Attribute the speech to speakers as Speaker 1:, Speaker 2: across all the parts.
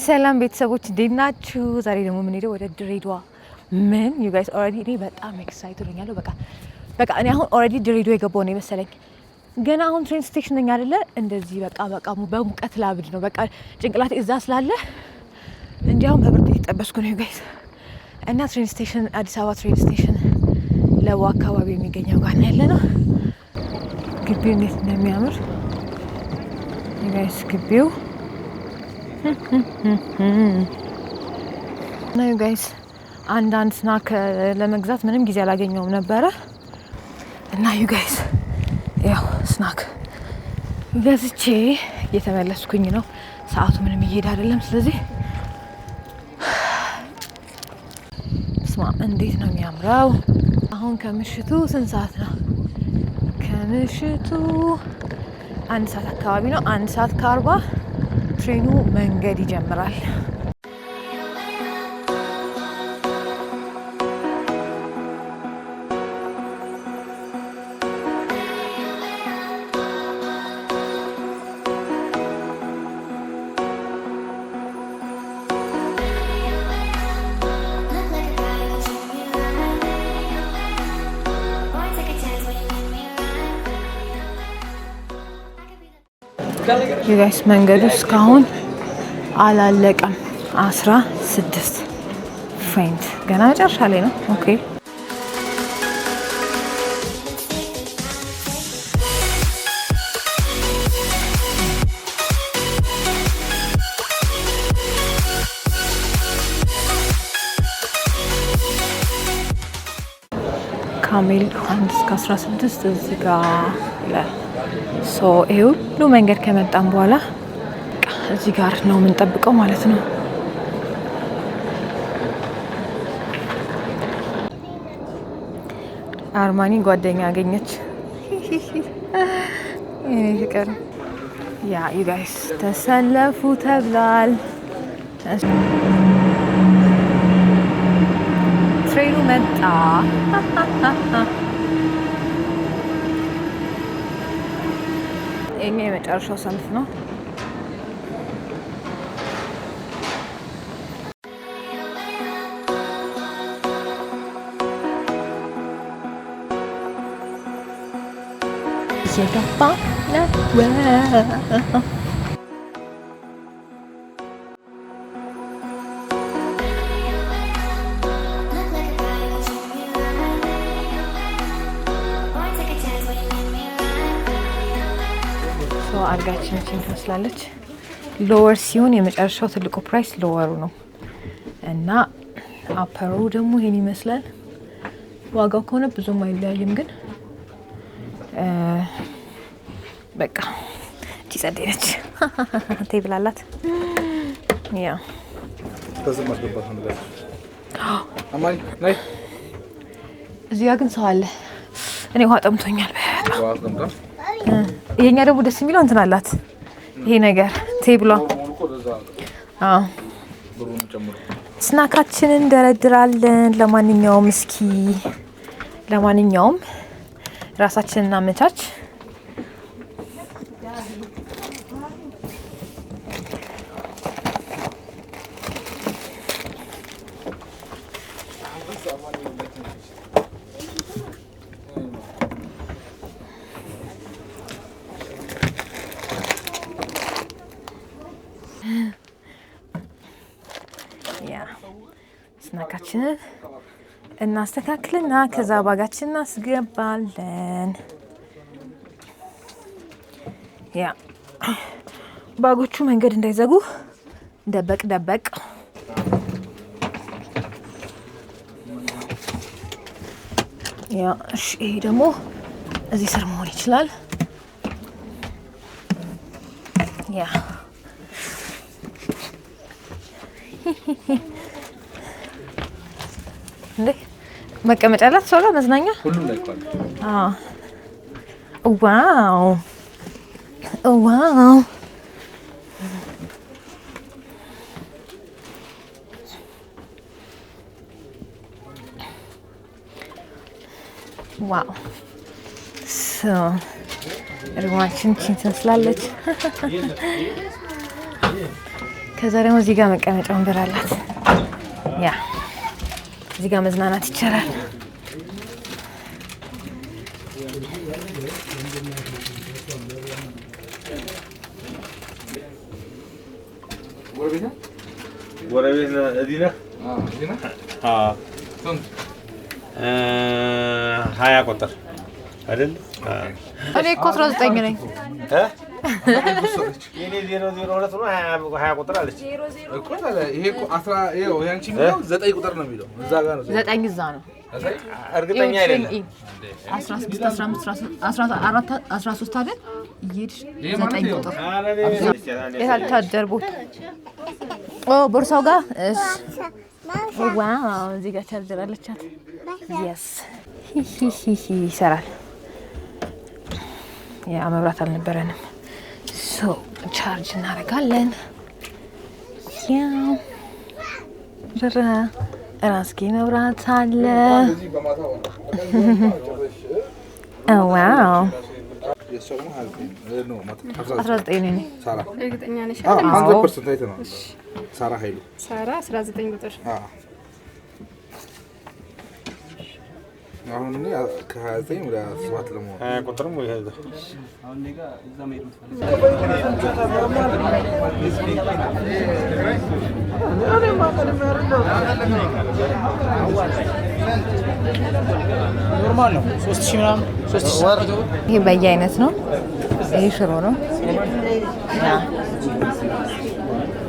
Speaker 1: ሰላም ቤተሰቦች እንዴት ናችሁ? ዛሬ ደግሞ የምንሄደው ወደ ድሬዳዋ። ምን you guys already እኔ በጣም excited ሆኛለሁ። በቃ በቃ እኔ አሁን already ድሬዳዋ የገባው ነው የመሰለኝ። ገና አሁን train station ነኝ አይደለ? እንደዚህ በቃ በቃ በሙቀት ላብድ ነው። በቃ ጭንቅላቴ እዛ ስላለ እንጂ አሁን በብርድ እየጠበስኩ ነው you guys። እና train station አዲስ አበባ train station ለቡ አካባቢ የሚገኘው ጋር ነው ያለ ነው። ግቢው እንዴት እንደሚያምር you guys ግቢው እና you guys አንዳንድ snack ለመግዛት ምንም ጊዜ አላገኘውም ነበረ እና you guys ያው snack ገዝቼ እየተመለስኩኝ ነው። ሰዓቱ ምንም እየሄደ አይደለም። ስለዚህ ስማ እንዴት ነው የሚያምረው! አሁን ከምሽቱ ስንት ሰዓት ነው? ከምሽቱ 1 ሰዓት አካባቢ ነው። 1 ሰዓት ከ40 train ኡ መንገድ ይጀምራል።
Speaker 2: Look like a guy who treat me right. Or take a chance when you let me ride. I could be the
Speaker 1: You guys መንገዱ እስካሁን አላለቀም። 16 faint ገና መጨረሻ ላይ ነው። Okay, Camel 1 እስከ 16 እዚህ ጋ ይላል። So ይሄ ሁሉ መንገድ ከመጣም በኋላ እዚህ ጋር ነው የምንጠብቀው ማለት ነው። አርማኒ ጓደኛ አገኘች። የኔ ፍቅር። Yeah, you guys ተሰለፉ ተብሏል። Train ኡ መጣ። የኛ የመጨረሻው ሰልፍ ነው። እየገባ ነው።
Speaker 2: Look like a guy who treat me right. Or take a chance when you let me ride.
Speaker 1: So አልጋችን ይህችን ትመስላለች። Lower ሲሆን የመጨረሻው ትልቁ price lower ኡ ነው እና upper ኡ ደግሞ ይሄን ይመስላል። ዋጋው ከሆነ ብዙም አይለያይም፣ ግን በቃ እቺ ጸዴ ነች። Table አላት። Yeah.
Speaker 3: ከዚህ ማስገባት ነው። አማኒ ነይ።
Speaker 1: እዚህ ጋር ግን ሰው አለ። እኔ ውሃ ጠምቶኛል በጣም።
Speaker 3: ውሃ አስቀምጣ።
Speaker 1: ይሄኛ ደግሞ ደስ የሚለው እንትን አላት ይሄ ነገር table ኧ።
Speaker 3: ሙሉ እኮ ለዛ ነው
Speaker 1: አዎ።
Speaker 3: ብሩን ጨምሮ።
Speaker 1: Snack ኣችንን እንደረድራለን። ለማንኛውም እስኪ ለማንኛውም ራሳችንን እናመቻች። Yeah, snack ኣችንን እናስተካክልና ከዛ bag ኣችን እናስገባለን። Yeah, bag ኦቹ መንገድ እንዳይዘጉ ደበቅ ደበቅ። Yeah, እሺ፣ ይሄ ደግሞ እዚህ ስር መሆን ይችላል። Yeah, እንዴ መቀመጫ አላት ሰው ጋር መዝናኛ።
Speaker 3: ሁሉም ላይ እኮ አለ።
Speaker 1: Wow, so room ኣችን ቺን ትመስላለች። ከዛ ደግሞ እዚህ ጋር መቀመጫ ወንበር አላት። Yeah፣ እዚህ ጋር መዝናናት ይቻላል።
Speaker 3: ጎረቤት ነህ?
Speaker 4: ጎረቤት ነህ? እዚህ ነህ?
Speaker 3: አዎ፣ እዚህ ነህ?
Speaker 4: አዎ።
Speaker 3: ስንት?
Speaker 4: 20 ቁጥር አይደል?
Speaker 1: እኔ እኮ 19 ነኝ።
Speaker 4: እ? የኔ 002 ነው። 20 ቁጥር አለች።
Speaker 3: እኮ ታዲያ ይሄ እኮ ይኸው ያንቺ የሚለው 9 ቁጥር ነው የሚለው፣ እዛ ጋር ነው።
Speaker 1: 9 እዛ ነው።
Speaker 3: አሳይ።
Speaker 4: እርግጠኛ አይደለም።
Speaker 1: 16፣ 15፣ 14፣ 13 አይደል? እየሄድሽ
Speaker 3: ይሄ ማለት
Speaker 1: 9
Speaker 3: ይኸው።
Speaker 1: ቁጥር የታል ቻርጀር ቦታ? ኦ፣ ቦርሳው ጋር። እሺ። Wow፣ እዚህ ጋር ቻርጀር አለቻት። Yes፣ ሂሂሂ፣ ይሰራል። Yeah፣ መብራት አልነበረንም። So charge እናደርጋለን። Yeah፣ ራስጌ መብራት አለ።
Speaker 3: እንደዚህ በማታ ሆነ።
Speaker 1: Wow።
Speaker 3: የእሷ ደግሞ 29 ነው፣ ማለት
Speaker 1: 19 ነኝ።
Speaker 3: ሳራ።
Speaker 5: እርግጠኛ ነሽ?
Speaker 3: አዎ፣ 100% አይተነዋል። ሳራ ኃይሉ።
Speaker 5: ሳራ 19 ቁጥር።
Speaker 3: አዎ። አሁን እኔ ከ29 ወደ 17 ለመሆን።
Speaker 4: 20 ቁጥርም ወይ እዛ።
Speaker 6: Normal ነው። 3000 ምናምን፣ 3700።
Speaker 1: ይሄ በየአይነት ነው። ይሄ ሽሮ ነው። Yeah፣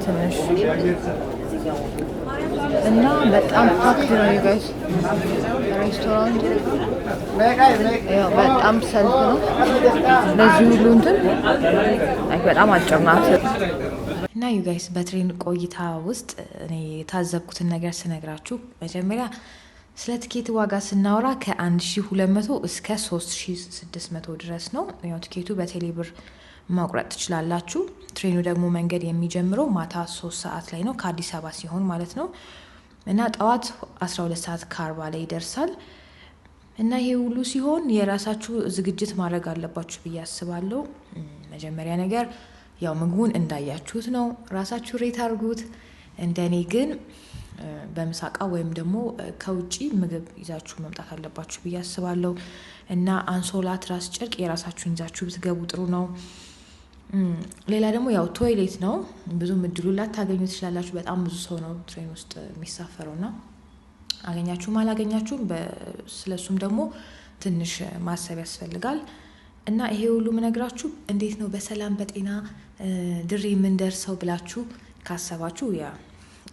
Speaker 1: ትንሽ እና በጣም packed ነው you guys፣ ሬስቶራንቱ። ያው በጣም ሰልፍ ነው። ለዚህ ሁሉ እንትን like በጣም አጭር ናት። እና you guys፣ በ train ቆይታ ውስጥ እኔ የታዘብኩትን ነገር ስነግራችሁ፣ መጀመሪያ ስለ ትኬት ዋጋ ስናወራ ከ1200 እስከ 3600 ድረስ ነው። ያው ትኬቱ በቴሌ ብር መቁረጥ ትችላላችሁ። Train ኑ ደግሞ መንገድ የሚጀምረው ማታ 3 ሰዓት ላይ ነው ከአዲስ አበባ ሲሆን ማለት ነው፣ እና ጠዋት 12 ሰዓት ከ40 ላይ ይደርሳል። እና ይሄ ሁሉ ሲሆን የራሳችሁ ዝግጅት ማድረግ አለባችሁ ብዬ አስባለሁ። መጀመሪያ ነገር ያው ምግቡን እንዳያችሁት ነው፣ ራሳችሁ rate አድርጉት። እንደኔ ግን በምሳቃ ወይም ደግሞ ከውጪ ምግብ ይዛችሁ መምጣት አለባችሁ ብዬ አስባለሁ። እና አንሶላ፣ ትራስ፣ ጨርቅ የራሳችሁን ይዛችሁ ብትገቡ ጥሩ ነው። ሌላ ደግሞ ያው toilet ነው። ብዙም እድሉ ላታገኙ ትችላላችሁ። በጣም ብዙ ሰው ነው train ውስጥ የሚሳፈረው፣ እና አገኛችሁም አላገኛችሁም ስለሱም ደግሞ ትንሽ ማሰብ ያስፈልጋል። እና ይሄ ሁሉ ምነግራችሁ እንዴት ነው በሰላም በጤና ድሬ የምንደርሰው ብላችሁ ካሰባችሁ yeah፣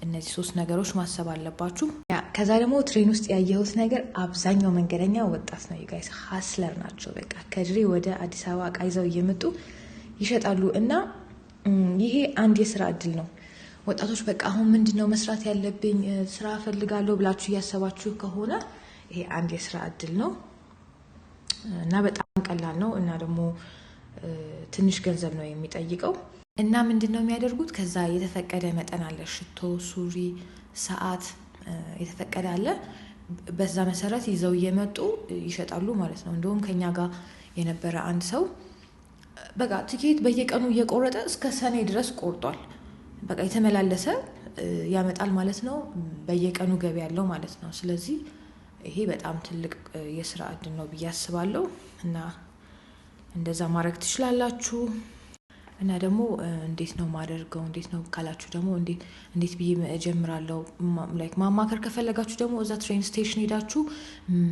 Speaker 1: እነዚህ ሶስት ነገሮች ማሰብ አለባችሁ። Yeah፣ ከዛ ደግሞ train ውስጥ ያየሁት ነገር አብዛኛው መንገደኛ ወጣት ነው። You guys፣ hustler ናቸው። በቃ ከድሬ ወደ አዲስ አበባ እቃ ይዘው እየመጡ ይሸጣሉ፣ እና ይሄ አንድ የስራ እድል ነው። ወጣቶች በቃ አሁን ምንድን ነው መስራት ያለብኝ፣ ስራ እፈልጋለሁ ብላችሁ እያሰባችሁ ከሆነ ይሄ አንድ የስራ እድል ነው እና በጣም ቀላል ነው፣ እና ደግሞ ትንሽ ገንዘብ ነው የሚጠይቀው። እና ምንድን ነው የሚያደርጉት? ከዛ የተፈቀደ መጠን አለ። ሽቶ፣ ሱሪ፣ ሰዓት የተፈቀደ አለ። በዛ መሰረት ይዘው እየመጡ ይሸጣሉ ማለት ነው። እንደውም ከኛ ጋር የነበረ አንድ ሰው በቃ ትኬት በየቀኑ እየቆረጠ እስከ ሰኔ ድረስ ቆርጧል። በቃ የተመላለሰ ያመጣል ማለት ነው። በየቀኑ ገቢ ያለው ማለት ነው። ስለዚህ ይሄ በጣም ትልቅ የስራ እድል ነው ብዬ አስባለሁ፣ እና እንደዛ ማድረግ ትችላላችሁ። እና ደግሞ እንዴት ነው ማደርገው፣ እንዴት ነው ካላችሁ ደግሞ፣ እንዴት ብዬ እጀምራለሁ፣ like ማማከር ከፈለጋችሁ ደግሞ እዛ train station ሄዳችሁ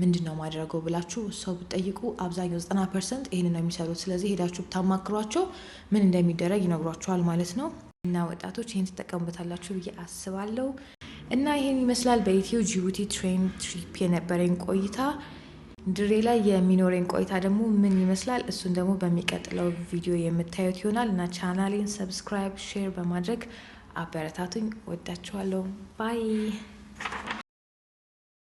Speaker 1: ምንድን ነው ማድረገው ብላችሁ ሰው ብትጠይቁ አብዛኛው 90% ይህንን ነው የሚሰሩት። ስለዚህ ሄዳችሁ ብታማክሯቸው ምን እንደሚደረግ ይነግሯችኋል ማለት ነው። እና ወጣቶች ይህን ትጠቀሙበታላችሁ ብዬ አስባለሁ። እና ይህን ይመስላል በኢትዮ ጅቡቲ train trip የነበረኝ ቆይታ። ድሬ ላይ የሚኖረኝ ቆይታ ደግሞ ምን ይመስላል፣ እሱን ደግሞ በሚቀጥለው ቪዲዮ የምታዩት ይሆናል። እና ቻናሌን subscribe፣ share በማድረግ አበረታቱኝ። ወዳችኋለሁ። Bye.